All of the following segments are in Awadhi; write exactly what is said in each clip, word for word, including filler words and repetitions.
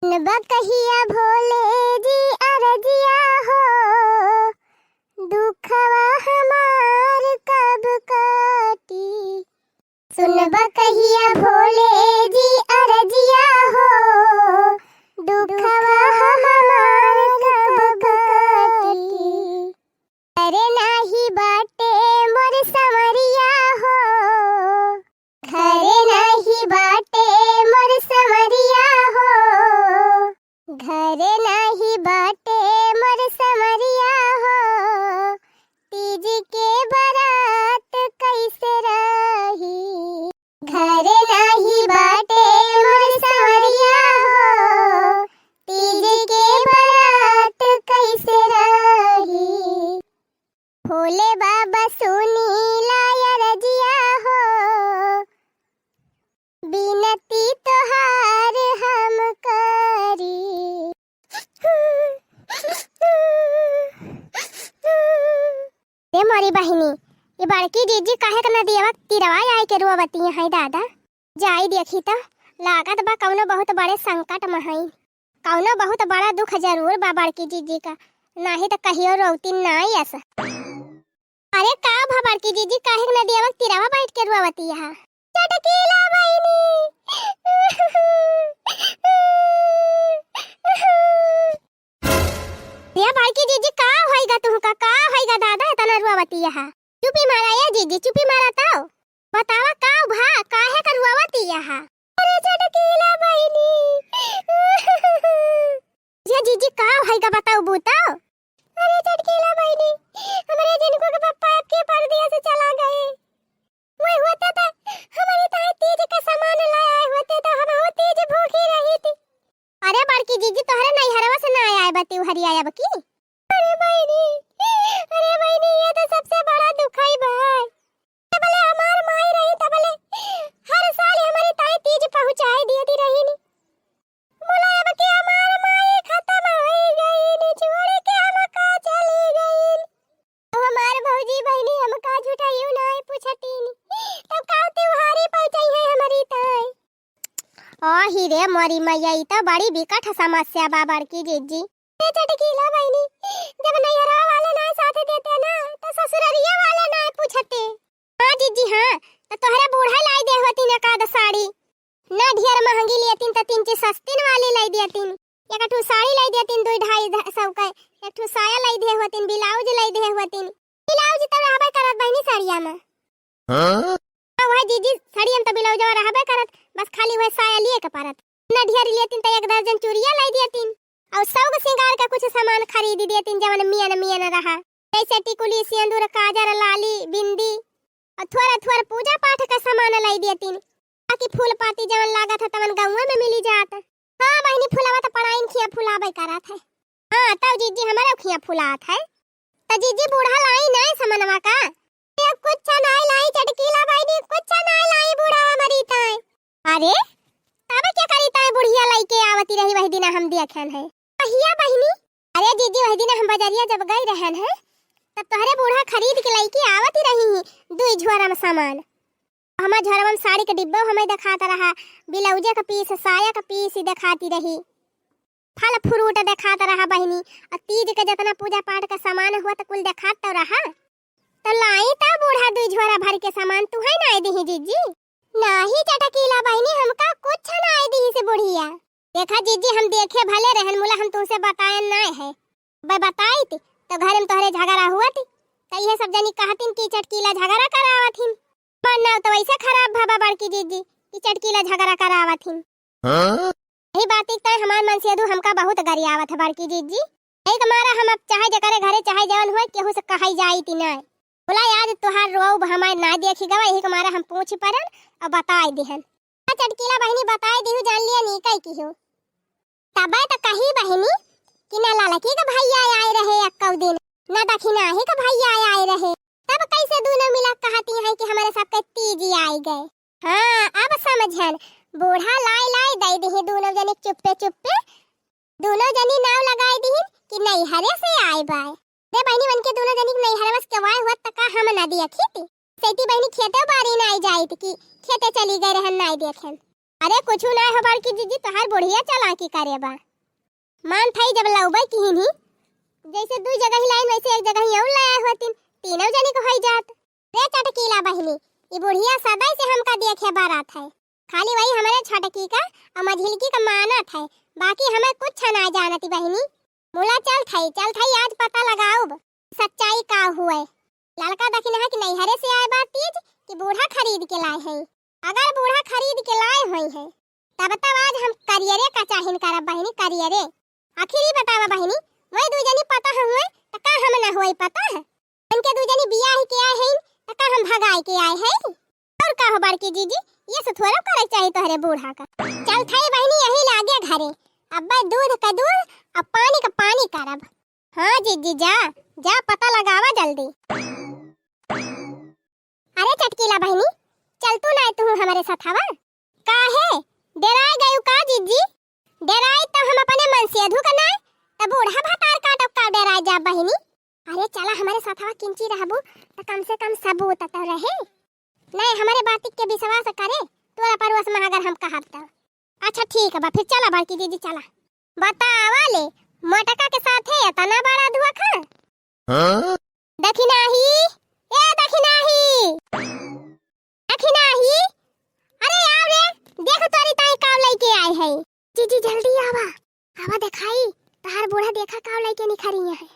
सुनबा कहिया भोले जी अरजिया हो, दुखवा हमार कब काटी। सुनबा कहिया भोले जी अरजिया हो, दुखवा हमार कब काटी। घरे नाही बाटे मोर संवरिया हो, घरे नाही बाटे मोर संवरिया हो, घरे नाही बाटे मोर संवरिया हो, तीज के बरात कैसे रही। घरे नाही बाटे मोर संवरिया हो, तीज के बरात कैसे रही। भोले बाबा सुनी ला अरजिया हो, बिनती तोहार हम करी। रे मोरी बहिनी, ई बड़की जीजी काहे के नदियावा तीरवा आए के रोवती हैं दादा? जाई देखी त, लागत बा कौनो बहुत बड़े संकट में हई। कौनो बहुत बड़ा दुख जरूर बा बड़की जीजी का, नाही त कहियो रोवती नाई अस। अरे का भा बड़की जीजी, काहे के नदियावा के तीरवा बैठ के रोवती है? चटकीला बहिनी। ये बड़की जीजी, का होइगा तुहका, का होइगा दादा, इतना रोवती है? चुपी मारा ये जीजी, चुपी मारा तो। बतावा का भा, काहे का रोवती है? अरे चटकीला बहिनी। ये जीजी, का होइगा बताऊ बूता? अरे चटकीला बहिनी, हमरे जिनको के पप्पा आपके परदेस चला गए। वही होते तो हमारी ताई तीज का सामान लाए आए होते तो हम वो तीज भूखी रही थी। अरे बड़की जीजी, तोहरे नैहरवा से ना आए बा तिउहरिया अब की? अरे बहिनी, अरे बहिनी, ये तो सबसे बड़ा दुख है भाई। तबले हमार माई रही तबले हर साल हमारी ताई तीज पहुँचाई दियती रही नी। बोला अब के हमार माई खतम होई गई नी, छोड़ के हमका चली गई। अब हमार भौजी बहिनी हमका झूठाइयो नाय पूछतीन, तब का त्योहारी पहुँचाई है हमारी ताई? ओ ही रे मोरी मैया, ई तो बड़ी बिकट समस्या बा बड़की जीजी। ए चटकीला बहिनी, जब नैहरा वाले नाय साथ देते ना, तो ससुररिया वाले नाय पूछते। हाँ जीजी हाँ, तो तोहरे बूढ़ा लाई दे होती ना का साड़ी। ना ढेर महंगी लेतिन त तीन चीज सस्तीन वाली लाई देतिन। एक ठू साड़ी लाई देतिन दुई ढाई ध-, सौ के, एक ठू साया लाई दे होतिन, ब्लाउज लाई दे होतिन। ब्लाउज त रहबे करत बहिनी साड़िया में। हाँ? हाँ, वह जीजी, साड़िया में त ब्लाउजवा रहबे करत, बस खाली वह साया लिए के परत। ना ढेर लेतिन त एक दर्जन चूड़िया लाई देतिन। और सौ के सिंगार का कुछ सामान खरीद देतिन जवन मियन मियन रहा, जैसे टिकुली, सेंदूर, काजर, लाली, बिंदी। और थोड़ा थोड़ा पूजा पाठ का सामान लाई देतिन। बाकी फूल पाती जवन लागत है तवन गौवा में मिली जात। हाँ बहिनी, फुलावा त पड़ाइन खिया फुलाबे करत है। हाँ तब जीजी हमारे खिया फुलात है। त जीजी बूढ़ा लाई नाय समनवा का? ये कुछ नाय लाई चटकीला बहिनी, कुछ नाय लाई बूढ़ा हमारी ताई। अरे तब क्या करी ताई, बुढ़िया लइके आवती रही वही दिन हम देखन है। कहिया बहिनी? अरे जीजी वही दिन हम बजरिया जब गई रहन है तब तोहरे बूढ़ा खरीद के लइके आवती रही दुई झोरा में सामान। हमार झोरवा में साड़ी के डिब्बो हमें देखात रहा, ब्लाउजे के पीस, साया के पीस देखाती रही, फल फ्रूट देखात रहा बहिनी, और तीज के जितना पूजा पाठ का सामान हुआ तो कुल देखात तो रहा। तो लाई ता बूढ़ा दुई झोरा भर के सामान तुहै नाय दिही जीजी? नाही चटकीला बहिनी, हमका कुछ नाय दिही से बुढ़िया। देखा जीजी, हम देखे भले रहन मुला हम तुमसे बतायन नाय है, ब-, बताइत तो घर में तोहरे झगड़ा हुअत, तो ये सब जनी कहतिन कि चटकीला झगड़ा करावत हिन। हमार नाव तो वैसे खराब भवा बड़की जीजी कि चटकीला झगड़ा करावत हिन। हाँ? यही बात एक तय हमार मन से अदू हमका बहुत गरियावत है बड़की जीजी। यही के मारा हम अब चाहे जकरे घरे चाहे जवन हुए केहू से कहाई जाई ती नाय। बोला आज तोहार रोब हमार ना देखी गवा, यही के मारा हम पूछ परन और बताई दिहन। हाँ चटकीला बहिनी बताई दिहू, जान लिया नी कई की हो। तबे त कही बहिनी कि ना ललकी के भैया आए रहे एक्कौ दिन, ना दखिनाही के भैया आए रहे, तब कैसे दोनों मिला कहती हैं कि हमारे सबके तीजी आई गए। हाँ, अब समझन, बूढ़ा लाई लाई दई दिही दोनों जने चुप्पे चुप्पे, दोनों जनी नाव लगाई दिही कि नैहरे से आए बाय। रे बहिनी, उनके दोनों जनी के नैहरवा से केवाय हुआ त का हम ना दिया खेती? सैती बहिनी खेते बारी ना आई जाइत कि खेते चली गए रहन ना आई देखेन। अरे कुछु नाहीं हो बड़की जिज्जी, तोहार बुढ़िया चालाकी करे बा। मान थाई जब लउबे किहिन ही, जइसे दुइ जगह ही लाइन वइसे एक जगह ही अउर लाया होतिन, तीनों जनी को होई जात। रे चटकीला बहिनी, ई बुढ़िया सदाई से हमका देखे बरत है, खाली वही हमरे छोटकी का अउर मझिलकी का मानत है, बाकी हमें कुछ ना जानती बहिनी। मुला चल थाई, चल थाई, आज पता लगाउब सच्चाई का हुए। ललका दखिनहा कि नैहरे से आए बा तीज कि बूढ़ा खरीद के लाए हैं। अगर बूढ़ा खरीद के लाए होई हैं, तब तब आज हम करियरे का चाहिन करब बहिनी, करियरे। आखिर ई बतावा बहिनी, वही दुइ जनी पता हुए त का हम ना हुए पता है? इनके दुइ जनी बियाह के आए हैं त का हम भगाए के आए हैं? अउर का हो बड़की जिज्जी, ये से थोड़ा करे के चाही तोहरे बूढ़ा का। चल थाई बहिनी यही लागे घरे, अब्बे दूध का दूध अउर पानी का पानी करब। हाँ जिज्जी जा, जा पता लगावा जल्दी। अरे चटकीला बहिनी, चल तू ना तू हमरे साथवा। काहे? डेराय गयू का जिज्जी? डेराई त हम अपने मनसेधू का नाय, त बूढ़ा भतार काटब का डेराय जा बहिनी? अरे चला हमरे साथवा किंची रहबू, त कम से कम सबूत त रहे। नहीं, हमरे बात के विश्वास करे, तोरा पड़ोस में अगर हम कहब त। अच्छा ठीक बा, फिर चला बड़की जिज्जी चला। बतावा ले, मोटका के साथे एतना बड़ा धोखा? हाँ? दखिनाही, ए दखिनाही, दखिनाही, अरे आव रे, देख तोरी ताई काव लइके आए है। जिज्जी जल्दी आवा, आवा देखाई, तहार बूढ़ा देखा काव लइके निखरी है।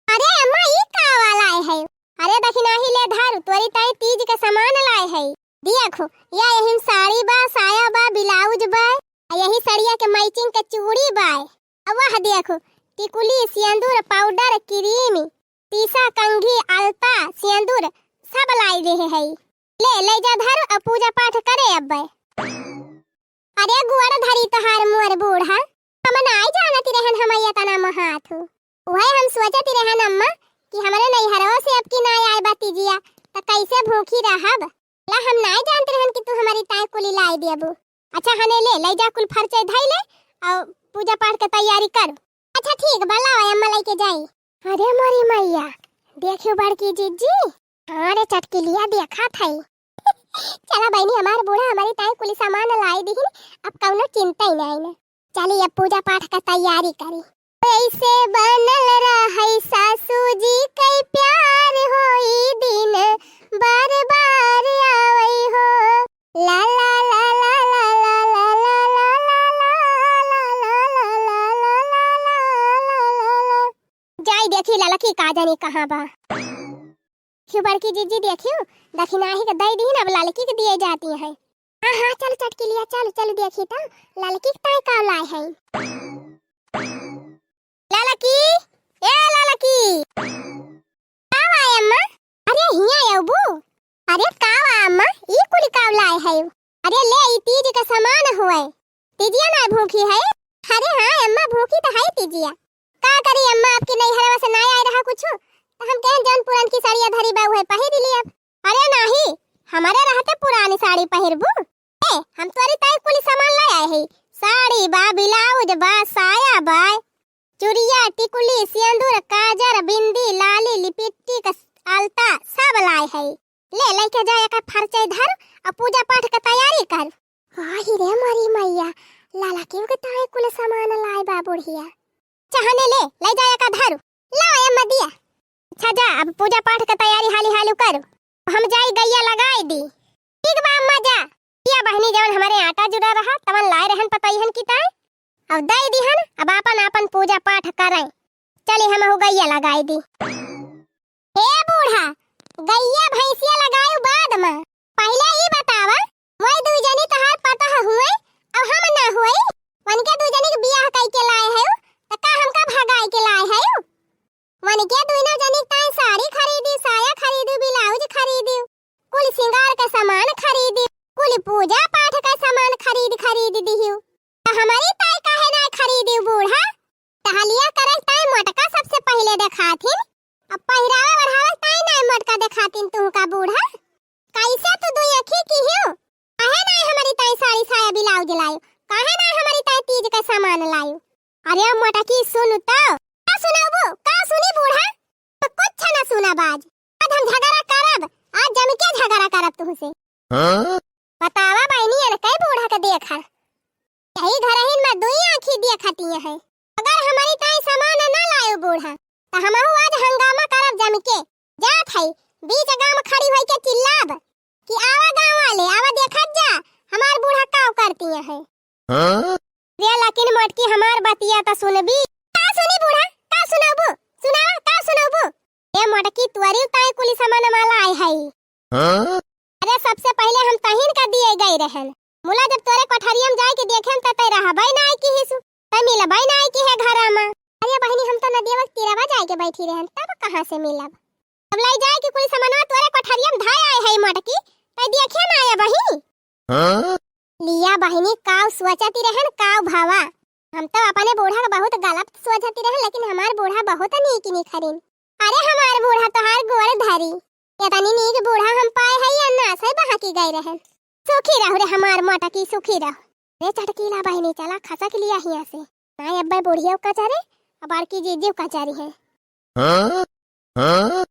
अरे अम्मा, ई काव लाए है? अरे दखिनाही ले धर, तोरी ताई तीज के सामान लाए है। देखो, या यही साड़ी बा, साया बा, ब्लाउज बा, आ यही सड़िया के मैचिंग के चूड़ी बा। अब वह देखो, टिकुली, सेंदूर, पाउडर, क्रीम, तीसा, कंघी, अलता, सेंदूर सब लाई रहे है। ले, ले जा धर अउर पूजा पाठ करे अब्बे। अरे गोड़ धरी तोहार मोर बूढ़ा, हम नाई जानती रहन हम एतना महात हूँ। उहे हम सोचती रहन अम्मा कि हमरे नैहरवा से अब की नाई आए बा तीजिया, त कैसे भूखी रहब? ला हम नाई जानती रहन कि तू हमरी ताई कुली लाई देबू। अच्छा हने ले, ले जा कुल फरचै धई ले अउर पूजा पाठ के तैयारी कर। अच्छा ठीक बा, लावा अम्मा लइके जाई। अरे मोरी मैया, देखियो बड़की जिज्जी। हाँ रे चटकिलिया, देखा थाई। चला बहिनी, हमार बूढ़ा हमरी ताई कुली सामान लाई दिहिन, अब कउनो चिंता ही नाई ना। चली अब पूजा पाठ का तैयारी करी। कैसे बनल रहै सासू जी कै प्यार होई दिन बार बार आवै हो। ला ला ला ला। जाई देखी ललकी का जानी कहाँ बा। क्यों बड़की जिज्जी देखियो, दखिनाही के दई दीन, अब ललकी के दिए जाती है। हाँ हाँ चल चटकिलिया चल, चल देखी तो ललकी के ताई का लाए है। ललकी, ए ललकी। का बा अम्मा? अरे हियाँ अउबू। अरे का बा अम्मा, ई कुल का लाए है? अरे ले ई तीज के सामान हुए। तीजिया ना भूखी है? अरे हाँ अम्मा भूखी तो है तीजिया। का करी अम्मा, आपकी नैहरवा से ना आए रहा कुछ, तो हम कहन जौन पुरनकी साड़िया धरी बा उहे पहिर ली अब। अरे नाही, हमारे रहते पुरानी साड़ी पहिरबू। ए, हम तोरी ताई कुली सामान ले आए है। साड़ी बा, ब्लाउज बा, साया बा, चुरिया, टिकुली, सेंदूर, काजर, बिंदी, लाली, लिपस्टिक, अलता सब लाए है। ले, लेके जा, एकर फरचै धर अउर पूजा पाठ के तैयारी कर। आही रे मोरी मैया, लाला केहू के ताई कुल सामान लाए बा बुढ़िया। चाहने ले, ले जा एकर धर। लाओ ए मदिया। अच्छा जा, अब पूजा पाठ के तैयारी हाली हालू कर। हम जाई गैया लगाई दी। ठीक बा अम्मा जा। या बहिनी जवन हमरे आटा जुड़ा रहा, तवन लाए रहन पतइहन की ताई। अब दई दिहन, अब आपन आपन पूजा पाठ करें। चली हमहू गैया लगाई दी। ए बूढ़ा, गैया भैंसिया लगायू बाद में, पहिले ई बतावा, वही दुई जनी तोहार पतोह हुए अउर हम ना हुए? वनके दुई जनी के बियाह कई के लाए है, त का हमका भगाई के लाए है? वनके दुइनो जनी ताई साड़ी खरीदी, साया खरीदी, ब्लाउज खरीदी, कुल सिंगार के सामान खरीदी, कुल पूजा पाठ के सामान खरीद खरीद दिहियो। त हमरी ताई काहे ना खरीदी बूढ़ा? टहलिया करे ताई मोटका सबसे पहिले देखाथिन, अब पहिरावे ओढ़ावे ताई ना मोटका देखातिन तुहका बूढ़ा। कैसे तू दुई अखी की हियो? काहे ना हमरी ताई साड़ी साया ब्लाउज लायो? काहे ना हमरी ताई तीज के सामान लायो? अरे मोटकी सुन तो। का सुनाबो? का सुनी बूढ़ा? तो कुछ ना सुना बाज। आज हम झगड़ा करब, आज जम के झगड़ा करब तुहसे। हाँ? बतावा बहिनी, एनके बूढ़ा के देखा, यही घरहिन में दुई आँखी देखतिया है। अगर हमरी ताई सामान ना लायो बूढ़ा, त हमहू आज हंगामा करब जम के। जात है, बीच गाँव में खड़ी होई के चिल्लाब कि आवा गाँव वाले, आवा देखत जा, हमार बूढ़ा काव करतिया है। हाँ? रे लेकिन मोटकी, हमार बतिया त सुनबी। का सुनी बूढ़ा, का सुनबू? सुनावा, का सुनबू? ए मोटकी, तोरी ताई कुली सामान वाला आए है। हाँ? अरे, सबसे पहिले हम तहिन का दिए गई रहन। मुला जब तोरे कोठरिया में जाए के देखेन त तै रहबे ना आई की हिसु, तै मिलबे ना आई की है घरा में। अरे बहिनी, हम तो नदिया के तीरवा जाए के बैठी रहन, तब कहाँ से मिलब? तब लाई जाए के कुल सामानवा तोरे कोठरिया में धाए आए है मोटकी, तै देखे ना आए बहिनी। हाँ? लिया बहिनी, काव सोचती रहन, काव भावा। हम तो अपने बूढ़ा के बहुत गलत सोचती रहन, लेकिन हमार बूढ़ा बहुत नीक निखरिन। अरे हमार बूढ़ा तोहार गोड़ धरी, इतनी नीक बूढ़ा हम पाए है या ना से बहा की गए रहन। सुखी रहो रे हमार मोटकी, सुखी रहो। रे चटकीला बहिनी, चला खसक लिया हिया से। ना अब्बे बुढ़ियो कचरे, अब बड़की जीजी कचरी है। हाँ? हाँ?